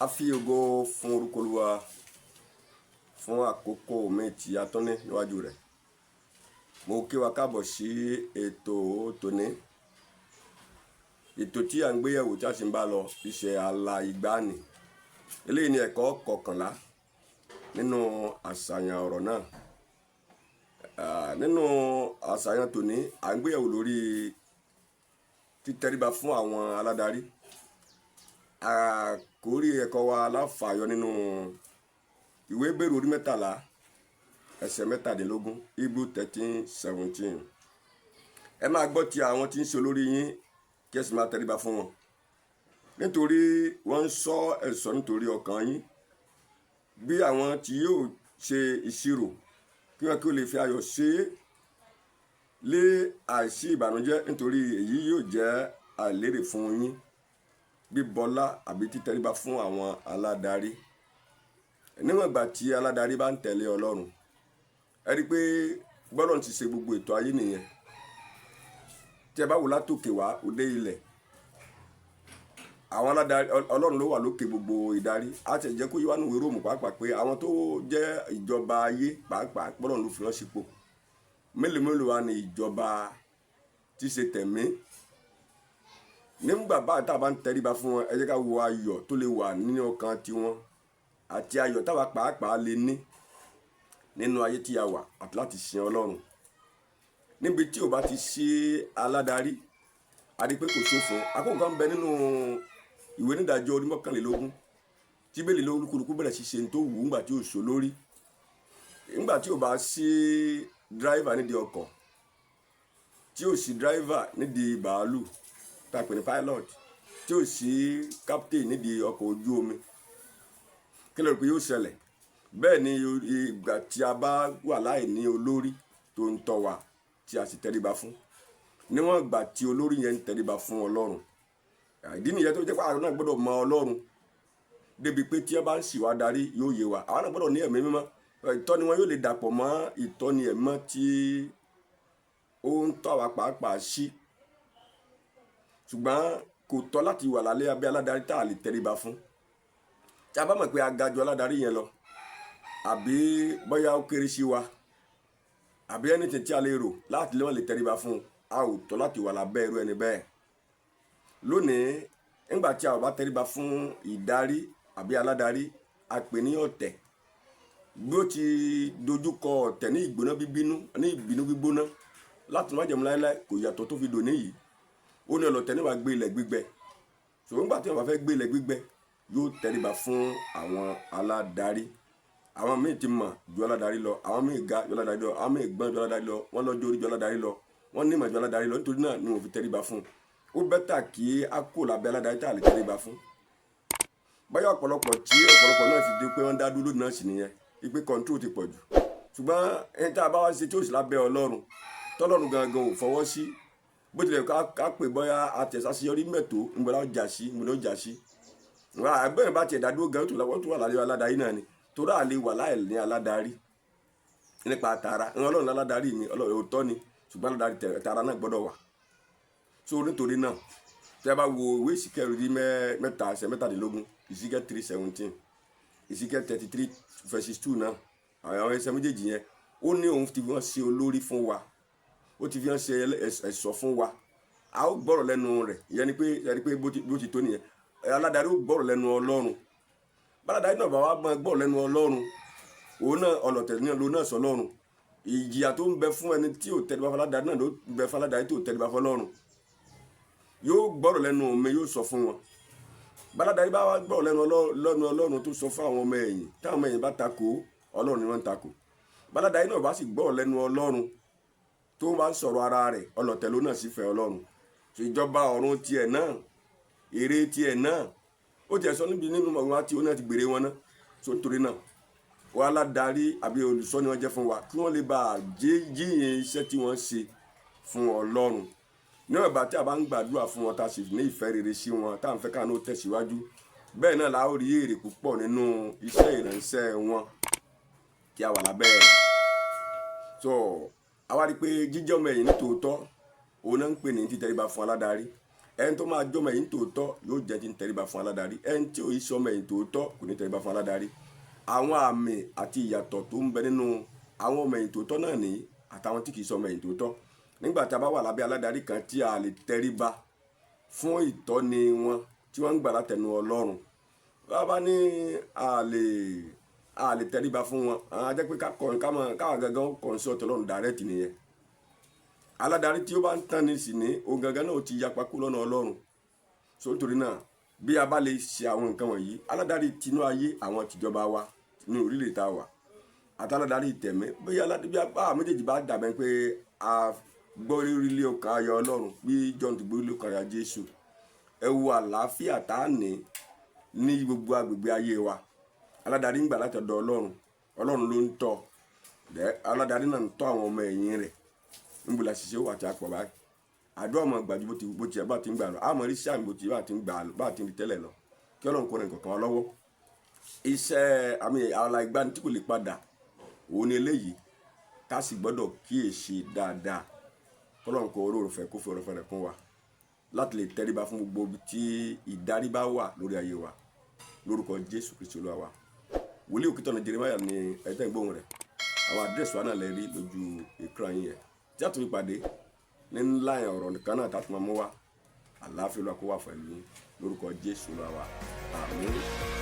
A fi ògo fún orúkọ Olúwa fún àkókò míì tí a tún ní níwájú rẹ̀. Mo kí wa káàbọ̀ sí ètò tòní. Ètò tí à ń gbéyẹ̀wò tí a sì ń bá lọ, iṣẹ́ àlà ìgbàanì. Eléyìí ni ẹ̀kọ́ 11 nínú àṣàyàn ọ̀rọ̀ náà. Nínú àṣàyàn tòní, à ń gbéyẹ̀wò lórí títẹríba fún àwọn aládarí. Àkórí ẹ̀kọ́ wa láfààyọ nínú ìwé Hébérù orí 13 ẹsẹ̀ 17, Hebrew 13:17. Ẹ máa gbọ́ ti àwọn tí ń ṣe olórí yín, kí ẹ sì máa tẹríba fún wọn, nítorí wọ́n ń ṣọ́ ẹ̀ṣọ́ nítorí ọkàn yín, bí àwọn tí yóò ṣe ìṣirò, kí wọn kí ó lè fi ayọ̀ ṣe é lé àìsí ìbànújẹ́, nítorí èyí yóò jẹ́ àìlérè fún yín. Bíbọlá àbí títẹríba fún àwọn aládarí. Níwọ̀n ìgbà tí aládarí bá ń tẹ̀lé Ọlọ́run, ẹ rí i pé bọ́lọ́run ti ṣe gbogbo ètò ayé nìyẹn. Tí ẹ bá wò látòkè wá òde ilẹ̀, àwọn aládarí, Ọlọ́run ló wà lókè gbogbo ìdarí. A ti jẹ́ kó yé wa nínú ìwé Róòmù pàápàá pé àwọn tó jẹ́ ìjọba ayé pàápàá, Ọlọ́run ló fi wọ́n sípò. Mélòó mélòó wa ni ìjọba tí ṣe tẹ̀mí? Nígbà bá tá a bá ń tẹríba fún wọn, ẹ jẹ́ ká wo ayọ̀ tó lè wà nínú ọkàn tiwọn àti ayọ̀ táwa pàápàá lè ní nínú ayé tí a wà àti láti sin Ọlọ́run. Níbi tí ò bá ti sí aládarí, a rí pé kò sófin. Àkókò kan ń bẹ nínú ìwé Onídàájọ́ orí 21 tí Bíbélì ní olúkúlùkù bẹ̀rẹ̀ sí ṣe tó wù ú nígbà tí ò sọ lórí. Nígbà tí ò bá sí driver nídìí ọkọ̀, tí ò sí driver nídìí bàálù tá a pè ní pilot, tí ò sí captain nídìí ọkọ̀ ojú omi, kí ló rò pé yóò ṣẹlẹ̀? Bẹ́ẹ̀ ni ìgbà tí a bá wà láì ní olórí tó ń tọ́ wa tí a sì tẹríba fún, níwọ̀n ìgbà tí olórí yẹn ń tẹríba fún Ọlọ́run. Ìdí nìyẹn tó jẹ́ pé àwọn náà gbọ́dọ̀ mọ Ọlọ́run débi pé tí wọ́n bá ń ṣì wá darí, yóò yé wa. Àwọn náà gbọ́dọ̀ ní Ẹ̀mí Mímọ́. Ìtọ́ni wọn yóò lè dàpọ̀ mọ́ ìtọ́ni Ẹ̀mí mọ́ tí ó ń tọ́ àwa pàápàá sí. Ṣùgbọ́n kò tọ́ láti wà lálẹ́ abẹ́ aládarí tá a lè tẹríba fún. Tí a bá mọ̀ pé a ga ju aládarí yẹn lọ, àbí bóyá ó kéré sí wa, àbí anything tí a lè rò láti lè wọ́n lè tẹríba fún, a ò tọ́ láti wà lábẹ́ irú ẹni bẹ́ẹ̀. Lónìí, nígbà tí a ò bá tẹríba fún ìdarí àbí aládarí, a pè ní ọ̀tẹ̀. Bí ó ti dojúkọ ọ̀tẹ̀ ní ìgbóná bíbínú, ní ìbínú gbígbóná láti májẹ̀mú láéláé, kò yàtọ̀ tó fi dòní yìí. Ó ní ọlọ̀tẹ̀ níwà gbé ilẹ̀ gbígbẹ. Ṣùgbọ́n nígbà tí wọ́n bá fẹ́ gbé ilẹ̀ gbígbẹ, yóò tẹríba fún àwọn aládarí. Àwọn míì ti mọ̀ ju aládarí lọ, àwọn míì ga ju aládarí lọ, àwọn míì gbọ́n ju aládarí lọ, wọ́n lọ́jọ́ orí ju aládarí lọ, wọ́n ní ìmọ̀ ju aládarí lọ. Nítorí náà ni wọ́n fi tẹríba fún un. Ó better kí á kó lábẹ́ aládarí tá a lè tẹríba fún. Báyọ̀ ọ̀pọ̀lọpọ̀ tí ọ̀pọ̀lọpọ̀ náà fi di pé wọ́n dá dúró náà sì nìyẹn, wípé control ti pọ̀ jù. Ṣùgbọ́n ẹni tá a bá wá ṣe tí ó sì lábẹ́ Ọlọ́run, tọ́lọ́run gangan ò fọwọ́ sí, bó tilẹ̀ ká pè bóyá àtẹ̀sásíyọrí mẹ́tò ńgbọ́n ó jà sí, ńgbọ́n ó jà sí. Àgbẹ̀yìn bá tiẹ̀ dádúró gan, tó wà lábẹ́ aládarí náà ni, torí àlè wà láì ní aládarí nípa tara. Ọlọ́run láládarí mi, Ọlọ́run òótọ́ ni, ṣùgbọ́n aládarí tara náà gbọ́dọ̀ wà. So nítorí náà, tí a bá wo ìwé Ìsíkẹ́ orí 3 ẹsẹ̀ 17, Ezekiel 3:17, Ezekiel 33 verses 2 náà, àwọn ẹsẹ̀ méjèèjì yẹn, ó ní òun ti fi wọ́n ṣe olórí fún wa, ó ti fi wọ́n ṣe ẹ̀ṣọ́ fún wa. A ó gbọ́rọ̀ lẹ́nu rẹ̀. Ìyẹn ni pé bó ti tó nìyẹn. Aládarí ó gbọ́rọ̀ lẹ́nu Ọlọ́run. Báládarí náà bá wá gbọ́rọ̀ lẹ́nu Ọlọ́run, òun náà ọlọ̀tẹ̀ ní ló náà sọ Ọlọ́run. Ìjìyà tó ń bẹ fún ẹni tí ò tẹríba fún aládarí náà ló ń bẹ fún aládarí tí ò tẹríba fún Ọlọ́run. Yóò gbọ́rọ̀ lẹ́nu mi, yóò sọ fún wọn. Báládarí bá wá gbọ́rọ̀ lẹ́nu Ọlọ́run tó sọ fún àwọn ọmọ ẹ̀yìn, táwọn ọmọ ẹ̀yìn bá takò, Ọlọ́run ni wọ́n ń takò. Báládarí náà bá sì gbọ́rọ̀ lẹ́nu Ọlọ́run tó bá ń sọ̀rọ̀ ara rẹ̀, ọlọ̀tẹ̀ ló náà sì fẹ́ Ọlọ́run. Ìjọba ọ̀run tiẹ̀ náà, èrè tiẹ̀ náà, ó tiẹ̀ sọ níbi nínú ọ̀run àti oní àti gbèrè wọn náà. So nítorí náà, wọn aládarí àbí olùṣọ́ ni wọ́n jẹ́ fún wa, kí wọ́n lè bá jíyìn iṣẹ́ tí wọ́n ṣe fún Ọlọ́run. Níwọ̀n ìgbà tí a bá ń gbàdúrà fún wọn, tá a sì ní ìfẹ́ rere sí wọn, tá à ń fẹ́ káwọn ó tẹ̀síwájú, bẹ́ẹ̀ náà la ó rí èrè púpọ̀ nínú iṣẹ́ ìránṣẹ́ wọn tí a wà lábẹ́ rẹ̀. So àwa rí i pé jíjẹ́ ọmọ ẹ̀yìn ní tòótọ́, òun náà ń pè ní títẹríba fún aládarí. Ẹni tó máa jọmọ ẹ̀yìn tòótọ́ yóò jẹ́ ti ń tẹríba fún aládarí. Ẹni tí ò í sọmọ ẹ̀yìn tòótọ́ kò ní tẹríba fún aládarí. Àwọn àmì àti ìyàtọ̀ tó ń bẹ nínú àwọn ọmọ ẹ̀yìn tòótọ́ náà ní àtàwọn tí kì í sọmọ ẹ̀yìn tòótọ́. Nígbà tí a bá wà lábẹ́ aládarí kan tí a lè tẹríba fún ìtọ́ni wọn tí wọ́n ń gbà látẹnu Ọlọ́run, bá a bá ní a lè tẹríba fún wọn, a jẹ́ pé ká kọ́ ká mọ̀ káwọn gangan consult Ọlọ́run direct nìyẹn. Aládarí tí ó bá ń tán ní sì ní òun gangan náà ó ti yapa kú lọ́nà Ọlọ́run. So nítorí náà, bí a bá lè ṣe àwọn nǹkan wọ̀nyí, aládarí tinú ayé, àwọn tìjọba wa ní orílẹ̀ tá a wà, àtàládarí tẹ̀mí, bóyá bí a méjèèjì bá dàbẹ̀ pé a gbọ́ orílẹ̀ ọkàn ayọ̀ Ọlọ́run bí John ti gbọ́ orílẹ̀ ọkàn ayọ̀ Jésù, ẹ wo àlàáfíà tá a ní ní gbogbo agbègbè ayé wa. Aládarí ń gbà láti ọ̀dọ̀ Ọlọ́run, Ọlọ́run ló ń tọ́ ẹ, aládarí náà ń tọ́ àwọn ọmọ ẹ̀yìn rẹ̀. Níbo la ṣiṣẹ́ wà tí a pọ̀ báyìí? Àdúrà ọmọ gbàjú bó ti bá ti ń gbà lọ, àmọ́ rí sáàmì bó ti bá ti ń gbà bá ti ń rí tẹ́lẹ̀ lọ. Kí Ọlọ́run kó rìn kọ̀ọ̀kan wa lọ́wọ́. Iṣẹ́ àmì àlà ìgbani tí kò lè padà òun ni eléyìí, ká sì gbọ́dọ̀ kíyèsí dáadáa. Kọ́lọ́run kó orí òrùfẹ́ kó fi ọ̀rọ̀ fẹ́rẹ̀ kún wa láti lè tẹríba fún gbogbo ibi tí ìdarí bá wà lórí ayé wa, lórúkọ Jésù Kristi Olúwa wa. Wòlíì Òkìtọ́nà Jeremiah ni ẹ̀tẹ́ ìgbóhùn rẹ̀. Àwọn àdírẹ́sì wa náà lè rí lójú ìkran yín yẹn tí a tún fi pàdé ní ńlá ọ̀rọ̀ nìkan náà tá a tún máa mú wá. Àlàáfíà Olúwa kó wà pẹ̀lú yín lórúkọ Jésù Olúwa wa. Àmín.